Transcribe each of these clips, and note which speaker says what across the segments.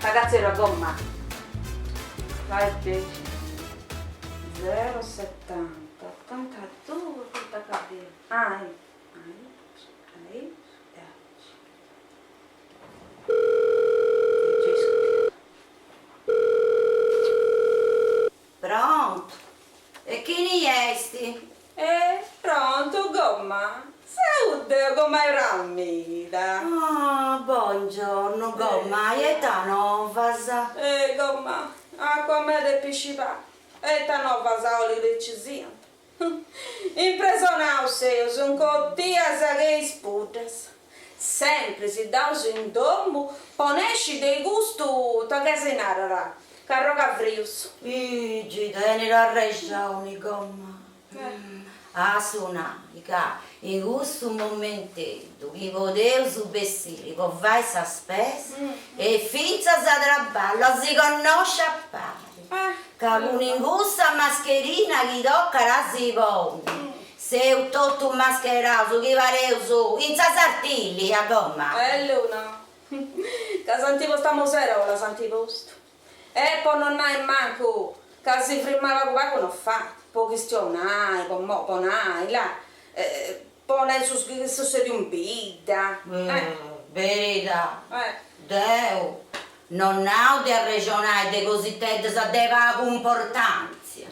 Speaker 1: T'agatzero a gomma. Vai pesci. Zero setanta, otantadue, poita ca biu. Ah, aici, aici e aici.
Speaker 2: Prontu? E chini est?
Speaker 1: E prontu, gomma? Seu deu, gommai Ramida.
Speaker 2: Ah, bongiornu, gommai, e ita novas?
Speaker 1: Eh, gomma, acua meda e pisci pagu. E ita novas 'olis chi ci siant? Impresonaus seus, incotias che is puddas. Sempri siddaus in domu po nexi de custu, ita ca si narat, carrogafrius.
Speaker 2: Ih, gi tenit arrexoni, gomma. A su nai ca in custu momenteddu chi podeus bessiri po fai sa spesa e fintzas a traballu a si connosci a pari, ca cun cussa mascherina chi tocat a si ponni, seus totu mascheraus chi pareus in sa Sartillia, gomma.
Speaker 1: Bellu no? Ca s'ant postu a muserola s'ant postu. E po no nai mancu ca si frimai pagu pagu no fait, po chistionai, po mo, po nai, là, po nai su chi est sussediu in bidda.
Speaker 2: Beridadi, deu no nau de arrexonai de cositeddas de pagu importantzia,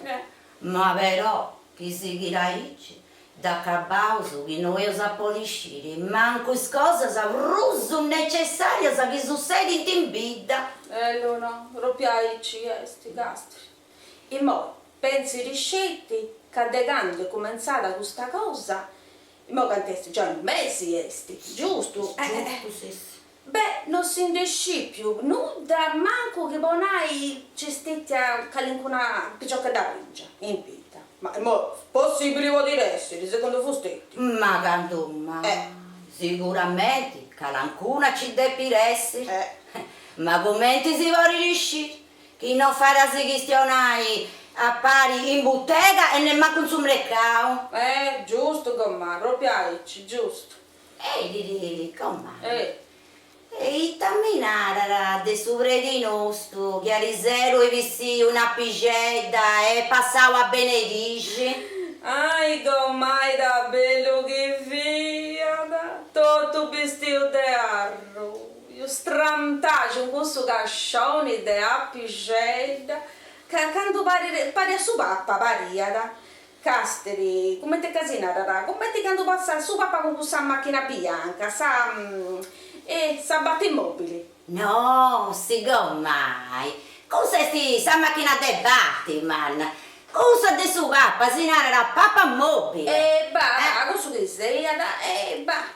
Speaker 2: ma però chi sighit aici Dd'acabaus chi no eus a podi sciri mancu is cosas prus necessàrias chi sussedint in bidda.
Speaker 1: Ello no, pròpiu aici est, Castri. Imoi pentzit sceti ca de candu est cumentzada custa cosa, imoi cantu est, giai unu mesi est, giustu?
Speaker 2: Giustu, sissi.
Speaker 1: Beh, no si nd'est scìpiu nudda mancu chi po nai nc'est stètia calincuna piciochedda prìngia in bidda. Ma imoi possibili podit èssiri, segundu fusteti?
Speaker 2: Ma candu mai, siguramenti calancuna ci depit èssiri. Ma cumenti si podit sciri chi no fait a si chistionai a pari in butega e nemmancu in su mercau?
Speaker 1: Eh, giustu gomai, pròpiu aici, giustu.
Speaker 2: Ei, gomai. E ita mi narat de su predi nostu chi ariseru est bessiu in apixedda e est passau a benedixi?
Speaker 1: Ai gomai ita bellu chi fiat, totu bistiu de arrubiu, strantaxu cun cussu cascioni de apixedda, ca candu pariat su papa pariat Casteri, cumenti ca si narat, cumenti candu passat su papa cun cussa machina bianca, sa eh, sa batimobili.
Speaker 2: No, sigomai, cussa est sa machina de Batman, cussa de su papa si narat papamobile.
Speaker 1: E bah, cussu chi siat, e bah.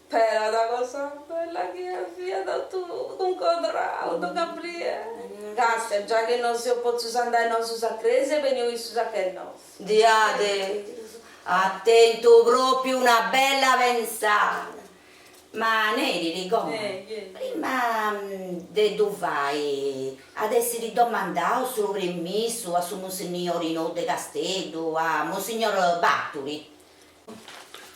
Speaker 1: Però ita cosa bella chi fiat totu cuncodrau, don Gabriele. Castia, giai chi no seus potzius andai nosus a cresia benius issus a che nosu.
Speaker 2: Diaderus, at tentu propriu una bella pensada. Ma neriri, gomai, prima de ddu fai at essiri domandau su permissu a su munsinniori nou de Casteddu, a munsignor Baturi.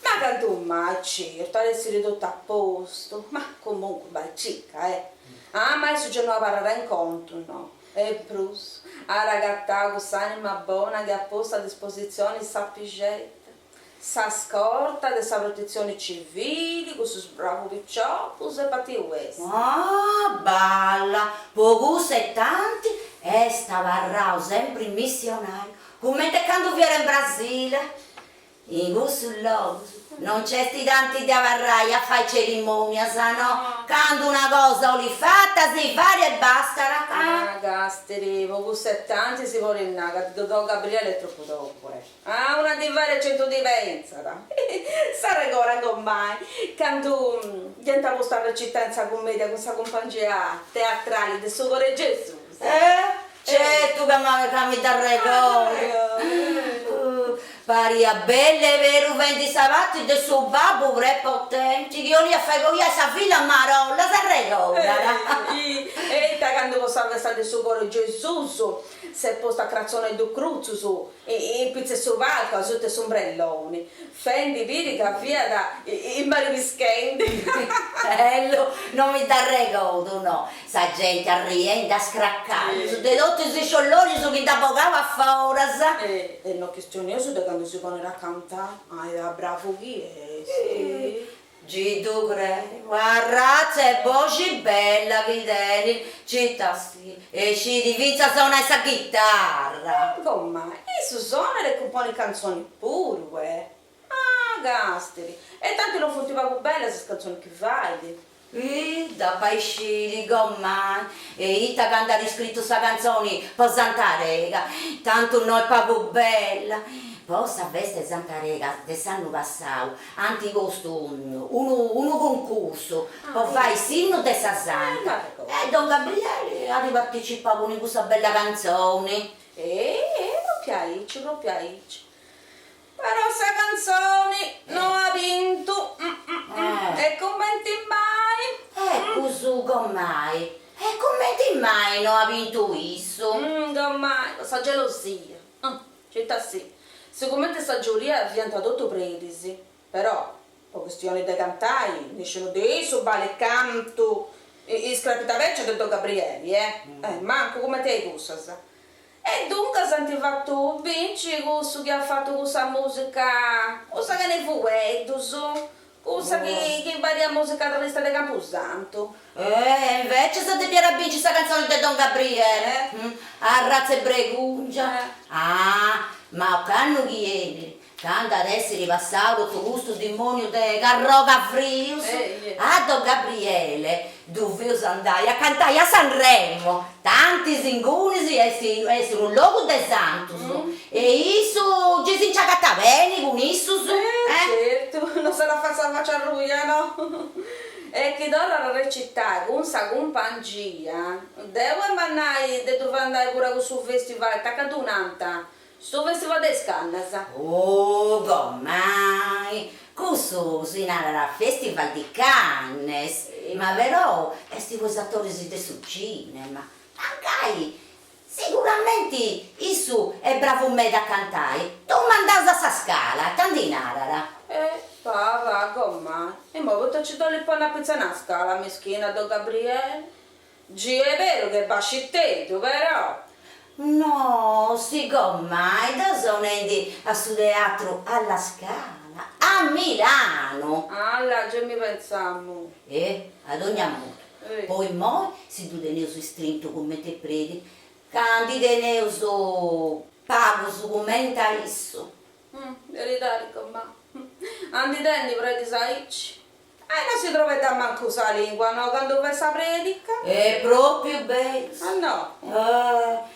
Speaker 1: Ma cantu mai, certu, at essiri totu a postu, ma comunque bai circa, eh. Ah, ma issu già no abarrat in contu, no. E in prus, at agatau cuss'anima bona chi at postu a dispositzioni s'apixedda, sa scorta de sa protetzioni civili, cussus bravus piciocus e partiu est.
Speaker 2: Ah, balla, po cussu e tanti est abarrau sempri missionariu, cumenti candu fiat in Brasile. In cussus logus no nc'est tanti de abarrai a fai cerimonias, no, candu una cosa 'olit fata si fait e bastat.
Speaker 1: Ah, castiri, po cussu e tanti si podit nai ca don Gabriele est tropu togu, eh. A una ddi fait e centu ddi pentzat. S'arregorat gomai candu dd'iant postu a recitai in sa cummedia cun sa cumpangia teatrali de su Cor 'e Gesus.
Speaker 2: Eh, Certu ca mi dd'arregodu! Pariat bell'e beru fendi sa parti de su babbu prepotenti chi 'oliat fai coiai sa filla a marolla, s'arregodat?
Speaker 1: E ita candu po sa festa de su Cor 'e Gesus. S'est postu a cratzoneddu crutzus in pitz' 'e su palcu asuta 'e s'umbrelloni, fendi biri ca fiat in mari pischendi.
Speaker 2: Ello, no mi dd'arregodu, no, sa genti arriendi a scracallus de totu is isciollorius chi nd'at bogau a foras.
Speaker 1: E no chistioneus de candu si ponit a cantai, ah bravu chi est.
Speaker 2: Gi ddu creu, arratza 'e boxi bella chi tenit, cita si, e scit fintzas sonai sa ghitarra.
Speaker 1: Gomma, issu sonat e cumponit cantzonis puru, eh. Ah, castiri, e tanti no funt pagu bellas is cantzonis chi fait.
Speaker 2: Ih, dd'apa a isciri, gommai, e ita candu at iscritu sa cantzoni po Sant'Arega, tantu no est pagu bella. Po sa festa 'e Sant'Arega de s'annu passau Ant postu unu unu cuncursu po fai s'innu de sa Santa e Don Gabrieli at participau cun cussa bella cantzoni.
Speaker 1: Eh propriu aici, propriu aici. Però sa cantzoni no at bintu e cumenti mai?
Speaker 2: Ecus gommai, e cumenti mai no at bintu issu?
Speaker 1: Gommai, po sa gelosia. Cita si. Sigomente sa giuria fiant totu predis, però, po chistioni de cantai, nisciunu de issus balit cantu is crapita becias de Don Gabrieli, eh! Eh, mancu cumenti a cussas. E duncas ant fatu binci cussu chi at fatu cussa musica, cussa chene fueddus, Cussa chi pariat musica trista de campusantu.
Speaker 2: E invecias depiat binci sa cantzoni de Don Gabriele. Arratza 'e bregungia. Ah, ma ocannu chi 'enit, candu at essiri passau totu custu dimoniu de carroga frius, a Don Gabriele ddu feus andai a cantai a Sanremo, tantis ingunis est unu logu de santus e issu gei si nci agatat beni cun issus.
Speaker 1: Eh certu, no s'at a fai sa faci arruia no? E chi torrat a recitai cun sa cumpangia, deu emu a nai de ddu fai andai puru a cussu festival, ita ca ddu nant, Su festival de is Cannas.
Speaker 2: Oh, gomai! Cussu si narat Festival di Cannes, ma però est po is atoris de su cinema. Mancai, siguramenti issu est bravu meda a cantai, ddu mandaus a sa Scala, ita ndi narat?
Speaker 1: Eh, va, va, gomai. Imoi poita nci dd'olit ponni a pitzu 'e una scala, mischinu, a don Gabriele? Gi est beru chi est basciteddu, però.
Speaker 2: No, sigommai deu seu nendi a su teatru alla Scala, a Milano.
Speaker 1: Alla, gei mi pentzamu.
Speaker 2: Eh, a dogna modu, po immoi si ddu teneus istrintu cumenti 'e predi, ca ndi teneus pagus cumenti a issu.
Speaker 1: Beridadi, gomma. A ndi tenni predis aici. E no si trobeddat mancu sa lingua, no, candu fait sa predica?
Speaker 2: E propriu berus.
Speaker 1: Ah no?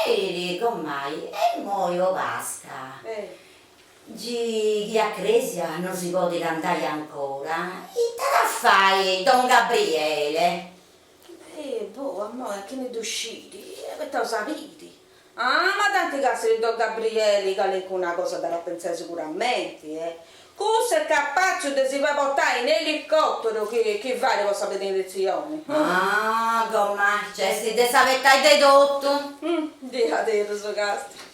Speaker 2: Eh, gommai, e immoi po Pasca? Gi chi a cresia no si podit andai ancora, ita at a fai don Gabriele?
Speaker 1: Eh, boh, immoi a chini ddu scit, abetaus a biri. Ah, ma tanti castiri don Gabrieli calincuna cosa dd'at a pentzai siguramenti, eh. Cussu est capatzu de si fai portai in elicotteru chi chi fait po sa beneditzioni.
Speaker 2: Ah, gomai, nc'est de s'abetai de totu.
Speaker 1: Diaderus, castiri.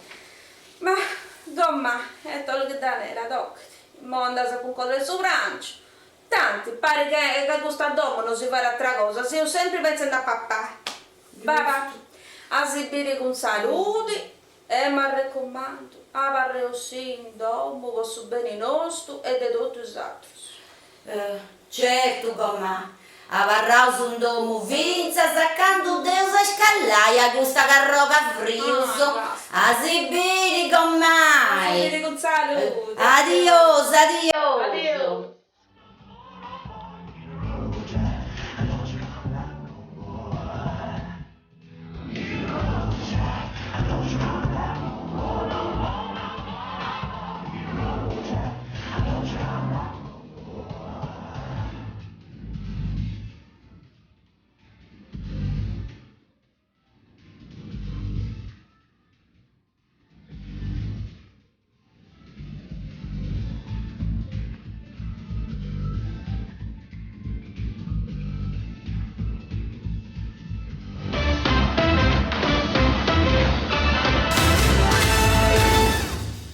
Speaker 1: Ma, gomai, est totu chi dda nera, tocat. Immoi andaus a cuncodrai su prangiu. Tanti, parit ca in custa domu no si fait atra cosa, seus sempri pentzendi a papai. Va va, a si biri cun saludi e m'arrecumandu, abarreusì in domu po su beni nostu e de totu is atrus.
Speaker 2: Certu, gomà, abarraus in domu fintzas a candu dd'eus a iscallai a custa carroga frius. A si biri,
Speaker 1: gomai! A si biri cun saludi!
Speaker 2: Adios, adios!